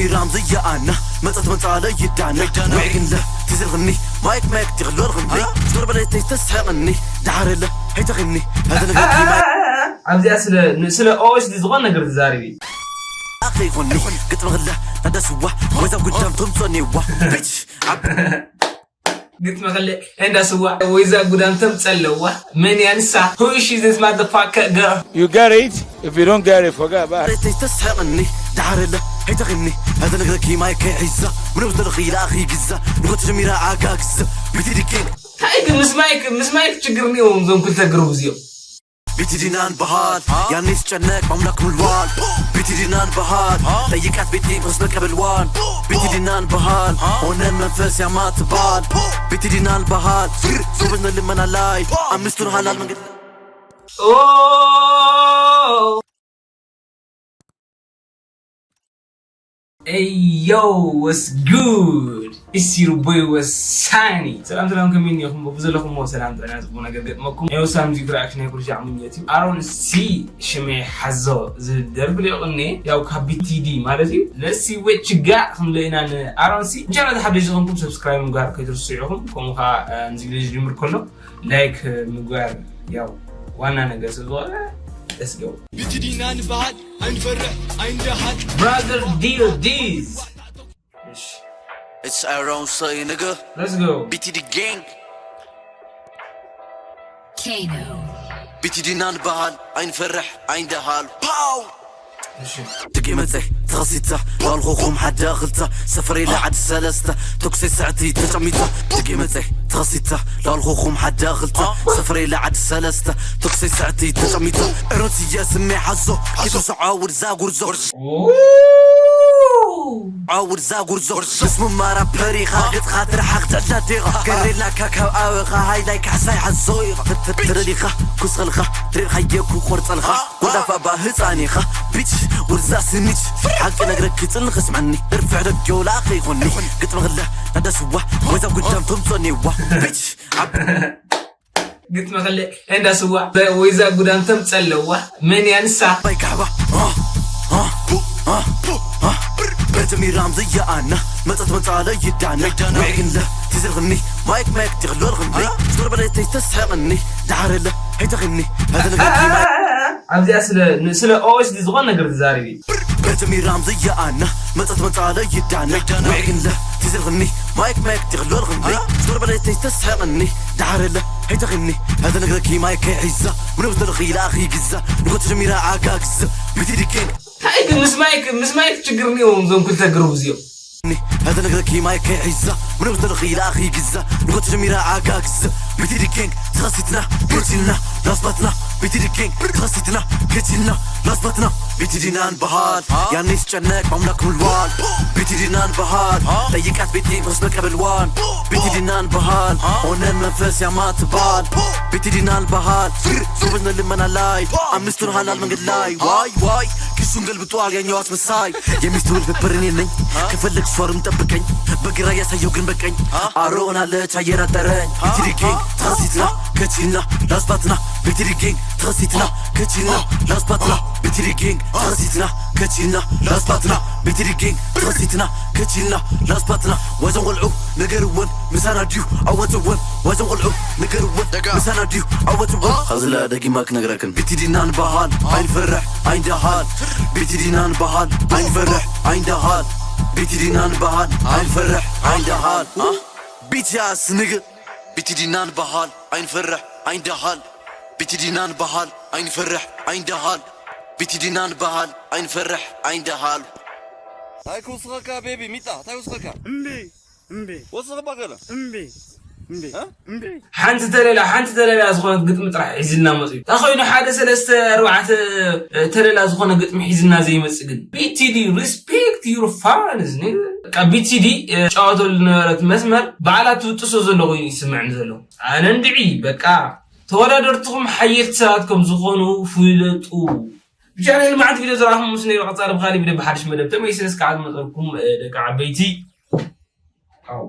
ኢራም ዝያኣና መጸት መጻለ ይዳና። ወዒግንለ ትዝርግኒ ማይክ ማይክ ትኽሎልግኒ። ዞር በለይ ተስተስሐቕኒ። ዳሕረለ ሄተኽኒ። ሀዘ ነገር ማይክ ኣብዚኣ ስለ ስለ ኦስዲ ዝኾነ ነገር ትዛረቢ። ኣኸይኾኒ ግጥምኽለ ናዳስዋ ወዛ ጉዳም ትምጾኔዋ። ቢች ኣብ ግጥሚ ክልእ እንዳ ስዋ ወይዛ ጉዳም ተምጸለዋ። መን ያንሳ? Who is she, this motherfucker girl? You get it? If you don't get it, forget about it. ተስተስሐቕኒ። ዳሕረለ ሄተኽኒ። ሀዘ ነግረኪ ማይክ ከይሒዛ ምንም ዘለኺ ኢላ ኣኺ ግዛ ንጎት ጀሚራ ኣጋግዛ። ቢቲ ዲኬን እንታይ ግን ምስ ማይክ ምስ ማይክ ችግር እኒኦም እዞም ክልተ ግሩብ እዚኦም። ቢቲ ዲናን በሃል ያኔ ስጨነቅ ማምላክ ምልዋል። ቢቲ ዲናን በሃል ጠይቃት ቤቲ ብክስ መቀበልዋን። ቢቲ ዲናን በሃል ሆነን መንፈስ ያማትባል። ቢቲ ዲናን በሃል ዞብነ ልመና ላይ ኣምስቱን ሃላል መንገድ Oh. Hey yo, what's good? It's your boy ወሳኒ። ሰላም ሰላም፣ ከመይ እኒኹም? በብዘለኹምዎ ሰላም ጥዕና ጽቡቕ ነገር ገጥመኩም። ናይ ወሳኒ ሙዚክ ሪኣክሽን ናይ ኩሉ ሻዕ ምኞት እዩ። ኣሮን ሲ ሽመይ ሓዞ ዝብል ደርፊ ለቂቑ እኒኤ። ያው ካብ ቢቲዲ ማለት እዩ። Let's see what you got ክንብሎ ኢና ንኣሮን ሲ። ቻናል ሓደሽ ዝኾንኩም ሰብስክራይብ ምግባር ከይትርስዑ ኢኹም። ከምኡ ኸዓ፣ እ፣ እዚ ቪድዮ ዝጅምር ከሎ ላይክ ምግባር ያው ዋና ነገር ስለዝኾነ let's go። ቢቲ ዲና ንበሃል ኣይንፈርሕ ኣይንደሃል። Brother Deal Diz. It's around say nigga Let's go. ቢቲ ዲ gang Kano. ቢቲ ዲና ንበሃል ኣይንፈርሕ ኣይንደሃል ፓው። እሺ። ድቂ መፀ ተኸሲታ ላልኹኹም ሓደ ክልተ ሰፈረይ ለዓድ ሰለስተ ተኩሰይ ስዕቲ ተጨሚታ። ድቂ መፀ ተኸሲታ ላልኹኹም ሓደ ክልተ ሰፈረይ ለዓድ ሰለስተ ተኩሰይ ስዕቲ ተጨሚታ። እሮት እየ ስሜ ሓዞ ኪቱ ሰዓውድ ዛጉርዞ Ooh. ዓውድ ዛጉርዞ ምስ ምማራ ፐሪኻ ገጽኻ ትርሓቕ ትዕዳ ዲኻ ገሬላካ ካብ ኣበኻ ሃይላይ ካሕሳይ ሓዞ ኢኻ ትረዲኻ ኩስኸልኻ ትሬድኻ የኩ ቆርጸልኻ ጎዳፋ ባ ህፃን ኢኻ ቢች ውርዛ ስኒች ሓቂ ነግረክ ጽንኽ ስምዓኒ እርፍዕ ደገው ላኸ ይኾኒ ግጥሚ ክለ ናዳስዋ ወዛ ጉዳም ተምጾኔዋ ቢች ኣብ ግጥሚ ክልእ እንዳ ስዋ ወይዛ ጉዳም ተምጸለዋ መን ያንሳ ባይ ካሕባ በጀሚራም ዝያኣና መጸት መጻለ ይዳና ወዒግንለ ትዝርግኒ ማይክ ማይክ ትኽሎልግኒ ዞር በለተይ ተስሐቕኒ ዳሕረለ ሄተኽኒ ሀዘ ነገር ኣብዚኣ ስለ ስለ ኦስዲ ዝኾነ ነገር ትዛረቢ በጀሚራም ዝያኣና መጸት መጻለ ይዳና ወዒግንለ ትዝርግኒ ማይክ ማይክ ትኽሎልግኒ ዞር በለተይ ተስሐቕኒ ዳሕረለ ሄተኽኒ ሀዘ ነገረኪ ማይክ ከይሒዛ ምንም ዘለኺ ኢላ ኣኺ ግዛ ንጎት ጀሚራ ኣጋግዛ ቢቲ ዲኬን እንታይ ግን ምስ ማይክ ምስ ማይክ ችግር እኒኦም እዞም ክልተ ግሩብ እዚኦም ኒ ሀዘ ነገረኪ ማይክ ከይሒዛ ምንም ዘለኺ ኢላ ኣኺ ግዛ ንጎት ጀሚራ ኣጋግዛ ቢቲ ዲኬን ተኸሲትና ከችልና ላስባትና ቢቲ ዲኬን ተኸሲትና ከችልና ላስባትና ቢቲ ዲናን በሃል ያኔ ስጨነቅ ማምላክ ምልዋል ቢቲ ዲናን በሃል ጠይቃት ቤቲ ብክስ መቀበልዋን ቢቲ ዲናን በሃል ሆነን መንፈስ ያማትባል ቢቲ ዲናን በሃል ዞብነ ልመና ላይ አምስቱን ሀላል መንገድ ላይ ዋይ ዋይ ኪሱን ገልብጦ አልያኛው አስመሳይ የሚስቱ ልብብርን የለኝ ከፈለግ ሷርም ጠብቀኝ በግራ ያሳየው ግን በቀኝ አሮን አለች አየር አጠረኝ ቢቲ ዲኬን ተኸሲትና ከችልና ላስባትና ቢቲ ዲኬን ተኸሲትና ከችልና ላስባትና ቢቲ ዲኬን ተኸሲትና ከችልና ላስባትና ቢቲ ዲኬን ተኸሲትና ከችልና ላስባትና ዋይዞም ቆልዑ ነገርወን ምሳና ድዩ ኣወፅወን ዋይዞም ቆልዑ ነገርወን ምሳና ድዩ ኣወፅወን ኸዝላ ደጊማ ክነግረክን ቢቲ ዲናን በሃል ኣይንፈርሕ ኣይንደሃል ቢቲ ዲናን በሃል ኣይንፈርሕ ኣይንደሃል ቢቲ ዲናን በሃል ኣይንፈርሕ ኣይንደሃል ቢቻስ ንግ ቢቲ ዲናን በሃል ኣይንፈርሕ ኣይንደሃል ቢቲ ዲናን በሃል ኣይንፈርሕ ኣይንደሃል ቢቲ ዲናን በሃል ኣይንፈርሕ ኣይንደሃል ታይ ክውስኸካ ቤቢ ሚጣ ታይ ውስኸካ እምቢ እምቢ ወስኸ ባገለ እምቢ እምቢ እምቢ ሓንቲ ተለላ ሓንቲ ተለላ ዝኾነት ግጥሚ ጥራሕ ሒዝልና መፅኡ እንታይ ኮይኑ ሓደ ሰለስተ ኣርባዕተ ተለላ ዝኾነ ግጥሚ ሒዝና ዘይመፅእ ግን ቢቲዲ respect your fans በቃ ቢቲዲ ጫወተሉ ዝነበረት መስመር ባዕላ ትብጥሶ ዘሎ ኮይኑ ይስምዕኒ ዘሎ ኣነ እንድዒ በቃ ተወዳደርትኹም ሓየልቲ ሰባት ከም ዝኾኑ ፍለጡ ብቻ ናይ ልምዓት ቪድዮ ዝረኣኹም ምስ ነይሩ ቀፃሊ ብካሊእ ቪድዮ ብሓድሽ መደብ ተመይሰ እስካዕ ዝመፀልኩም ደቂ ዓበይቲ